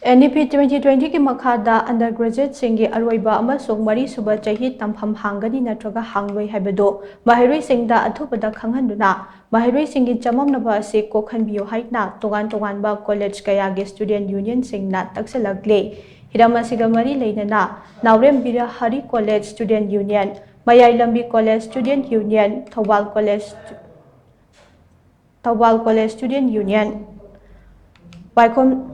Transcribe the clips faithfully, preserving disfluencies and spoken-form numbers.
N E P twenty twenty ꯒꯤ ꯃꯈꯥꯗ undergraduate ꯁꯤꯡꯒꯤ ꯑꯔꯣꯏꯕ ꯑꯃꯁꯨꯡ ꯃꯔꯤꯁꯨꯕ ꯆꯍꯤ ꯇꯝꯐꯝ ꯍꯥꯡꯒꯅꯤ ꯅꯠꯇ꯭ꯔꯒ ꯍꯥꯡꯂꯣꯏ ꯍꯥꯏꯕꯗꯨ ꯃꯍꯩꯔꯣꯏꯁꯤꯡꯗ ꯑꯊꯨꯕꯗ ꯈꯪꯍꯟꯗꯨꯅ, ꯃꯍꯩꯔꯣꯏꯁꯤꯡꯒꯤ ꯆꯃꯝꯅꯕ ꯑꯁꯤ ꯀꯣꯛꯍꯟꯕꯤꯌꯨ ꯍꯥꯏꯅ ꯇꯣꯉꯥꯟ ꯇꯣꯉꯥꯟꯕ college ꯀꯌꯥꯒꯤ student union ꯁꯤꯡꯅ ꯇꯛꯁꯤꯜꯂꯛꯂꯤ꯫ ꯍꯤꯔꯝ ꯑꯁꯤꯒ ꯃꯔꯤ ꯂꯩꯅꯅ ꯅꯥꯎꯔꯦꯝ ꯕꯤꯔꯍꯔꯤ college student union, ꯃꯌꯥꯏ ꯂꯝꯕꯤ college student union, Thoubal college, Thoubal college student union, ꯋꯥꯏꯈꯣꯝ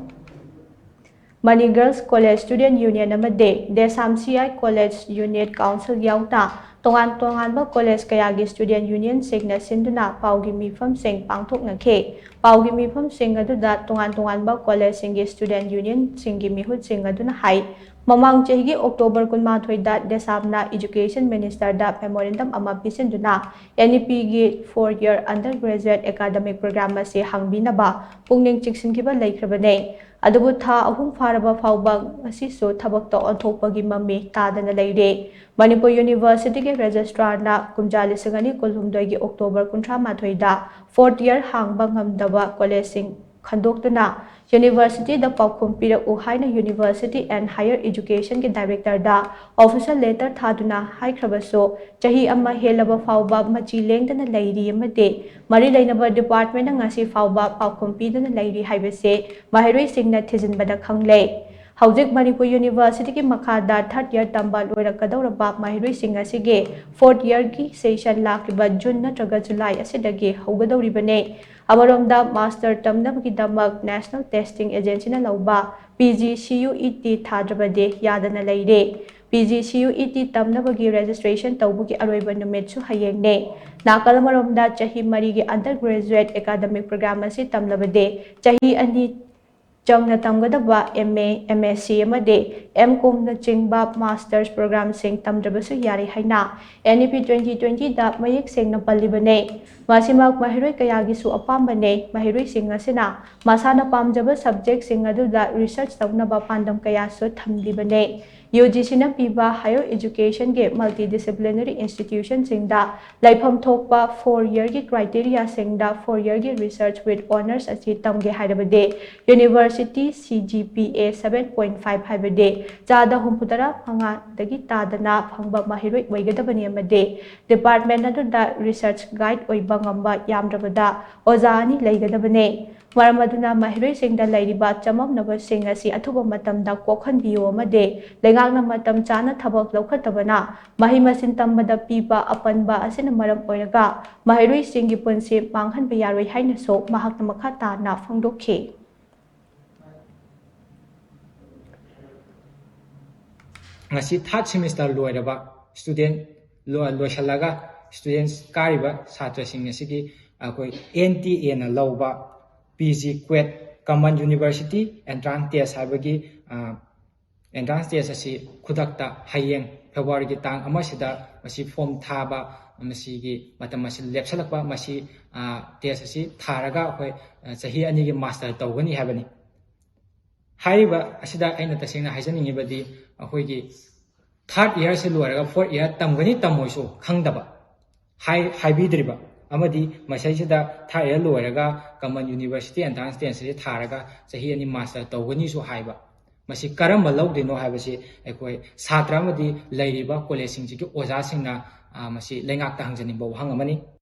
money Girls College Student Union ꯑꯃꯗꯤ ꯗꯦꯁꯥꯝ C I College Unit Council ꯌꯥꯎꯅ ꯇꯣꯉꯥꯟ ꯇꯣꯉꯥꯟꯕ college ꯀꯌꯥꯒꯤ student union ꯁꯤꯡꯅ ꯁꯤꯟꯗꯨꯅ ꯄꯥꯎꯒꯤ ꯃꯤꯐꯝꯁꯤꯡ ꯄꯥꯡꯊꯣꯛꯅꯈꯤ꯫ ꯄꯥꯎꯒꯤ ꯃꯤꯐꯝꯁꯤꯡ ꯑꯗꯨꯗ ꯇꯣꯉꯥꯟ ꯇꯣꯉꯥꯟꯕ college ꯁꯤꯡꯒꯤ student union ꯁꯤꯡꯒꯤ ꯃꯤꯍꯨꯠꯁꯤꯡ ꯑꯗꯨꯅ ꯍꯥꯏ, ꯃꯃꯥꯡ ꯆꯍꯤꯒꯤ October ꯀꯨꯟꯃꯥꯊꯣꯏꯗ ꯗꯦꯁꯥꯝꯅ Education Minister ꯗ memorandum ꯑꯃ ꯄꯤꯁꯤꯟꯗꯨꯅ N E P ꯒꯤ four year undergraduate academic program ꯑꯁꯤ ꯍꯥꯡꯕꯤꯅꯕ ꯄꯨꯛꯅꯤꯡ ꯆꯤꯡꯁꯤꯟꯈꯤꯕ ꯂꯩꯈ꯭ꯔꯕꯅꯤ꯫ ꯑꯗꯨꯕꯨ ꯊꯥ ꯑꯍꯨꯝ ꯐꯥꯔꯕ ꯐꯥꯎꯕ ꯉꯁꯤꯁꯨ ꯊꯕꯛꯇ ꯑꯣꯟꯊꯣꯛꯄꯒꯤ ꯃꯃꯤ ꯇꯥꯗꯅ ꯂꯩꯔꯦ꯫ ꯃꯅꯤꯄꯨꯔ University ꯒꯤ registrar ꯅ ꯀꯨꯝꯖꯥ ꯂꯤꯁꯤꯡ ꯑꯅꯤ ꯀꯨꯟꯍꯨꯝꯗꯣꯏꯒꯤ October ꯀꯨꯟꯊ꯭ꯔꯥ ꯃꯥꯊꯣꯏꯗ fourth year ꯍꯥꯡꯕ ꯉꯝꯗꯕ college ꯁꯤꯡ ꯈꯟꯗꯣꯛꯇꯨꯅ university ꯗ ꯄꯥꯎꯈꯨꯝ ꯄꯤꯔꯛꯎ ꯍꯥꯏꯅ University and Higher Education ꯒꯤ director ꯗ official letter ꯊꯥꯗꯨꯅ ꯍꯥꯏꯈ꯭ꯔꯕꯁꯨ, ꯆꯍꯤ ꯑꯃ ꯍꯦꯜꯂꯕ ꯐꯥꯎꯕ ꯃꯆꯤ ꯂꯦꯡꯗꯅ ꯂꯩꯔꯤ ꯑꯃꯗꯤ ꯃꯔꯤ ꯂꯩꯅꯕ department ꯅ ꯉꯁꯤ ꯐꯥꯎꯕ ꯄꯥꯎꯈꯨꯝ ꯄꯤꯗꯨꯅ ꯂꯩꯔꯤ ꯍꯥꯏꯕꯁꯤ ꯃꯍꯩꯔꯣꯏꯁꯤꯡꯅ ꯊꯤꯖꯤꯟꯕꯗ ꯈꯪꯂꯦ꯫ ꯍꯧꯖꯤꯛ ꯃꯅꯤꯄꯨꯔ University ꯒꯤ ꯃꯈꯥꯗ third year ꯇꯝꯕ ꯂꯣꯏꯔꯛꯀꯗꯧꯔꯕ ꯃꯍꯩꯔꯣꯏꯁꯤꯡ ꯑꯁꯤꯒꯤ fourth year ꯒꯤ session ꯂꯥꯛꯂꯤꯕ June ꯅꯠꯇ꯭ꯔꯒ July ꯑꯁꯤꯗꯒꯤ ꯍꯧꯒꯗꯧꯔꯤꯕꯅꯤ꯫ ꯑꯃꯔꯣꯝꯗ, master ꯇꯝꯅꯕꯒꯤꯗꯃꯛ National Testing Agency ꯅ ꯂꯧꯕ P G C U E T ꯊꯥꯗ꯭ꯔꯕꯗꯤ ꯌꯥꯗꯅ ꯂꯩꯔꯦ꯫ P G C U E T ꯇꯝꯅꯕꯒꯤ registration ꯇꯧꯕꯒꯤ ꯑꯔꯣꯏꯕ ꯅꯨꯃꯤꯠꯁꯨ ꯍꯌꯦꯡꯅꯦ꯫ ꯅꯥꯀꯜ ꯑꯃꯔꯣꯝꯗ, ꯆꯍꯤ ꯃꯔꯤꯒꯤ undergraduate academic program ꯑꯁꯤ ꯇꯝꯂꯕꯗꯤ ꯆꯍꯤ ꯑꯅꯤ ꯆꯪꯅ ꯇꯝꯒꯗꯕ M A, M S C ꯑꯃꯗꯤ M Com ꯅꯆꯤꯡꯕ masters program ꯁꯤꯡ ꯇꯝꯗ꯭ꯔꯕꯁꯨ ꯌꯥꯔꯦ ꯍꯥꯏꯅ N E P twenty twenty ꯗ ꯃꯌꯦꯛ ꯁꯦꯡꯅ ꯄꯜꯂꯤꯕꯅꯦ꯫ ꯃꯁꯤꯃꯛ ꯃꯍꯩꯔꯣꯏ ꯀꯌꯥꯒꯤꯁꯨ ꯑꯄꯥꯝꯕꯅꯦ꯫ ꯃꯍꯩꯔꯣꯏꯁꯤꯡ ꯑꯁꯤꯅ ꯃꯁꯥꯅ ꯄꯥꯝꯖꯕ subjectꯁꯤꯡ ꯑꯗꯨꯗ research ꯇꯧꯅꯕ ꯄꯥꯟꯗꯝ ꯀꯌꯥꯁꯨ ꯊꯝꯂꯤꯕꯅꯦ꯫ UGCꯅ ꯄꯤꯕ higher educationꯒꯤ multidisciplinary institutionꯁꯤꯡꯗ ꯂꯩꯐꯝ ꯊꯣꯛꯄ four yearꯒꯤ criteriaꯁꯤꯡꯗ four yearꯒꯤ research with honours ꯑꯁꯤ ꯇꯝꯒꯦ ꯍꯥꯏꯔꯕꯗꯤ university CGPA seven point five ꯍꯥꯏꯕꯗꯤ ꯆꯥꯗ ꯍꯨꯝꯐꯨꯇꯔꯥ ꯃꯉꯥꯗꯒꯤ ꯇꯥꯗꯅ ꯐꯪꯕ ꯃꯍꯩꯔꯣꯏ ꯑꯣꯏꯒꯗꯕꯅꯤ ꯑꯃꯗꯤ department ꯑꯗꯨꯗ research guide ꯑꯣꯏꯕ ꯉꯝꯕ ꯌꯥꯝꯗ꯭ꯔꯕꯗ ꯑꯣꯖꯥ ꯑꯅꯤ ꯂꯩꯒꯗꯕꯅꯤ꯫ ꯃꯔꯝ ꯑꯗꯨꯅ ꯃꯍꯩꯔꯣꯏꯁꯤꯡꯗ ꯂꯩꯔꯤꯕ ꯆꯃꯝꯅꯕꯁꯤꯡ ꯑꯁꯤ ꯑꯊꯨꯕ ꯃꯇꯝꯗ ꯀꯣꯛꯍꯟꯕꯤꯌꯨ ꯑꯃꯗꯤ ꯂꯩꯉꯥꯛꯅ ꯃꯇꯝ ꯆꯥꯅ ꯊꯕꯛ ꯂꯧꯈꯠꯇꯕꯅ ꯃꯍꯩ ꯃꯁꯤꯡ ꯇꯝꯕꯗ ꯄꯤꯕ ꯑꯄꯟꯕ ꯑꯁꯤꯅ ꯃꯔꯝ ꯑꯣꯏꯔꯒ ꯃꯍꯩꯔꯣꯏꯁꯤꯡꯒꯤ ꯄꯨꯟꯁꯤ ꯃꯥꯡꯍꯟꯕ ꯌꯥꯔꯣꯏ ꯍꯥꯏꯅꯁꯨ ꯃꯍꯥꯛꯅ ꯃꯈꯥ ꯇꯥꯅ ꯐꯣꯡꯗꯣꯛꯈꯤ꯫ ꯉꯁꯤ third semester ꯂꯣꯏꯔꯕ student, ꯂꯣ-, ꯂꯣꯏꯁꯤꯜꯂꯒ students ꯀꯥꯔꯤꯕ ꯁꯥꯇ꯭ꯔꯁꯤꯡ ꯑꯁꯤꯒꯤ ꯑꯩꯈꯣꯏ NTAꯅ ꯂꯧꯕ PG CUET Common University Entrance Test ꯍꯥꯏꯕꯒꯤ, ꯑ, entrance test ꯑꯁꯤ ꯈꯨꯗꯛꯇ ꯍꯌꯦꯡ Februaryꯒꯤ ꯇꯥꯡ ꯑꯃꯁꯤꯗ ꯃꯁꯤ form ꯊꯥꯕ, ꯃꯁꯤꯒꯤ ꯃꯇꯝ ꯑꯁꯤ ꯂꯦꯞꯁꯤꯜꯂꯛꯄ, ꯃꯁꯤ, ꯑ, test ꯑꯁꯤ ꯊꯥꯔꯒ ꯑꯩꯈꯣꯏ, ꯑ, ꯆꯍꯤ ꯑꯅꯤꯒꯤ master ꯇꯧꯒꯅꯤ ꯍꯥꯏꯕꯅꯤ꯫ ꯍꯥꯏꯔꯤꯕ ꯑꯁꯤꯗ ꯑꯩꯅ ꯇꯁꯦꯡꯅ ꯍꯥꯏꯖꯅꯤꯡꯉꯤꯕꯗꯤ ꯑꯩꯈꯣꯏꯒꯤ third yearꯁꯦ ꯂꯣꯏꯔꯒ fourth year ꯇꯝꯒꯅꯤ ꯇꯝꯃꯣꯏꯁꯨ ꯈꯪꯗꯕ, ꯍꯥꯏ-, ꯍꯥꯏꯕꯤꯗ꯭ꯔꯤꯕ ꯑꯃꯗꯤ ꯃꯁꯤꯁꯤꯗ third year ꯂꯣꯏꯔꯒ Common University Entrance Test ꯑꯁꯤ ꯊꯥꯔꯒ ꯆꯍꯤ ꯑꯅꯤ master ꯇꯧꯒꯅꯤꯁꯨ ꯍꯥꯏꯕ꯫ ꯃꯁꯤ ꯀꯔꯝꯕ ꯂꯧꯗꯣꯏꯅꯣ ꯍꯥꯏꯕꯁꯤ ꯑꯩꯈꯣꯏ ꯁꯥꯇ꯭ꯔ ꯑꯃꯗꯤ ꯂꯩꯔꯤꯕ collegeꯁꯤꯡꯁꯤꯒꯤ ꯑꯣꯖꯥꯁꯤꯡꯅ, ꯑ, ꯃꯁꯤ ꯂꯩꯉꯥꯛꯇ ꯍꯪꯖꯅꯤꯡꯕ ꯋꯥꯍꯪ ꯑꯃꯅꯤ꯫